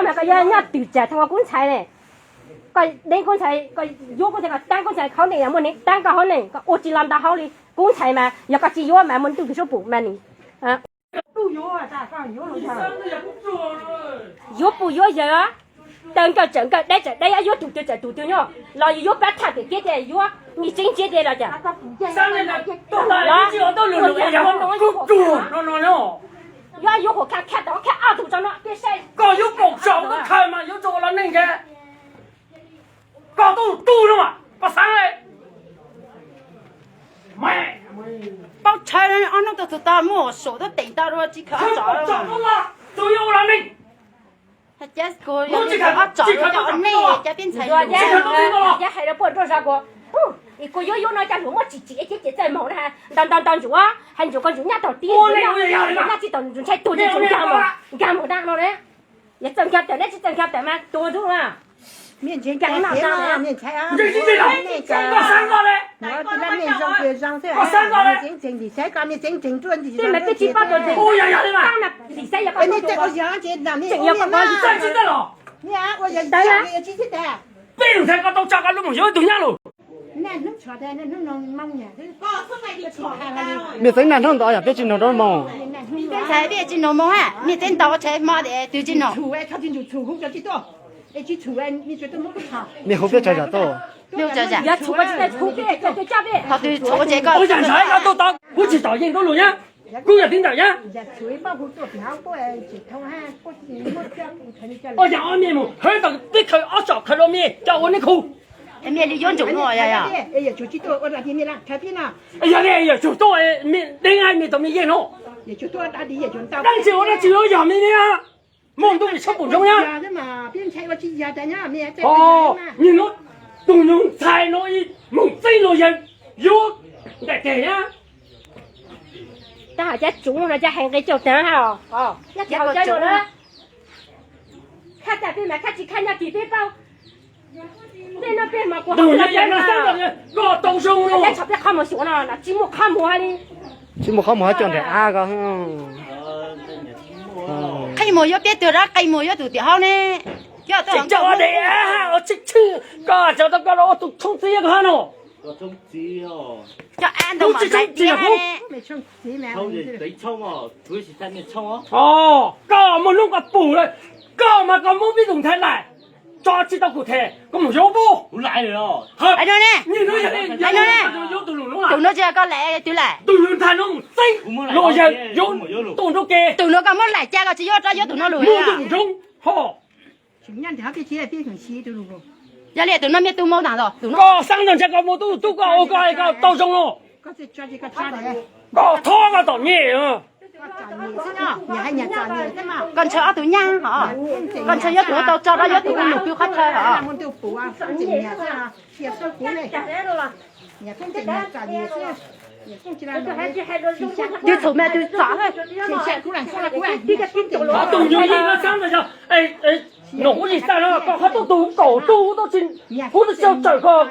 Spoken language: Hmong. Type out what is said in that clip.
Mas koj yuav nyob twm tsam thaum koj kub ntxhais ne, koj deev kub ntxhais, koj yuav kub ntxhais, koj taab kub ntxhais hauv ne, yog muaj neeg taab koj hauv ne, koj ua tsis los ntau hauv li. Kub ntxhais mas yog koj tsis yuav mas muaj ntuj kws suab pum mas nim yuav pum yuav yawg, taw nkawj tsawm nkawj deb tsawm deb, yuav tus twg tsawm tus twg nyob los yuav pab tham tiam kiab tias yuav nij tseeb tsiab tiag los cas. Yuav yuav hom khaj khaj tod khaj ob tug tso no peb saib. Koj yuav pom tsaus koj khaws mas yuav tso los neeg nkaus. Koj tub tug no mas koj xaav le. Paub tshawb ob hnub tau txug tau muaj saum tuab teem tau dua tsis khaws ob tsom. Tub yuav ua los neeg. Ob tsom cov nej cov peb ntxhais. Yog hais rau puaj rau zog kuv, kuv yuav yuav no cov hluas muaj tsis tsim ib txhij ces txawj moog na, ntaus ntaus ntaus ntsuav, hais ntsuav koj ntsuav nyaj tog tib, nyaj tsis tau ntsuav ntshai tuag ces ntsuav nkag mus, nkag mus dab no na. Yog txawj nkag tawm neb tsis txawj nkag tawm mas tuag ntub na. Tej mas peb tsis paub tuag ntxeem, lim xaiv yog koj tseem yog koj ntawd. Peb lub ntxhais koj tau tso koj lub moog yuav ib tug nyab lug. Mej txeev naj hnub ntawd yog peb tsis nug rau moog. Peb ntxhais peb tsis nug moog a, mej txeev ntau tshav hmo twb tsis nug. Mej hu peb tsav zam tuaj. Ho twb txhua tsev koj, kuv tsis tau yeej ntaub lug nyab, kuv yog txiv ntawm nyab. Ua yam ob mej mus hawv tau peb khaws ob tsom khaws rau mej coj ua neb khu. Mej li yuav ntsum no yog. Yog li yawm tsum tuaj mej deev mej tau mej yeej no. Dab tsi ua dab tsi yuav yog mej ne. Moog ntuj vim sab pum ntsoov nyab. Nim no tug nyuag ntxhais no moog txeeb luag yawg yuav ntaim teg nyab. Tab hais cov tsuv no cov hais nqe cauj taag hab os. Nyob tsis haus cawv lug na. Khaj tas peb mas khaj tsis khaj nyob kis peb paub. Tej no peb mas kuv hais no, koj tau zoo los. Teb tsho peb qhov muag xyuas no tsis muaj qhov muag hab li. Tsis muaj qhov muag hab coj nrag av ko. Qhej muag yuav peb tug dab, qhej muag yuav tus tim hauv ne. Coj tau, koj tsis tau koj los ua tus tshoob txiv ko hab no. Coj ab ntoo mas tsis txiv. Koj muaj hnub koj pum lawm, koj mas koj muab peb tus ntxhais laim, tso tsis tau kuv them koj mus yuav puab. Tus no tsis yog koj laim, twb laim. Tus ntxhais no mus txeeb luag yawg yuav tuaj nrug ke. Tus no koj muab laim cas koj tsis yuav rov yuav tus no lug. Muaj ntuj ntsoov ho. Yog li tus no mej tug moo taag los. Koj xaav ntag ntshe koj muaj tub tub koj ua koj koj tau zoo no. Koj thob koj tom nyem. Koj ntshaw ob tug nyab hos. Koj ntshaw yuav tus no tau tso rau yuav tus ua nus pw qhov chaw hos. Twb txhum mas twb txom. Tus nyuag yeej no xaav ntag yog nus kuv tsis txawj no koj qhov tub tug kaum tug tub tsis, kuv tub tsis tsawm koj.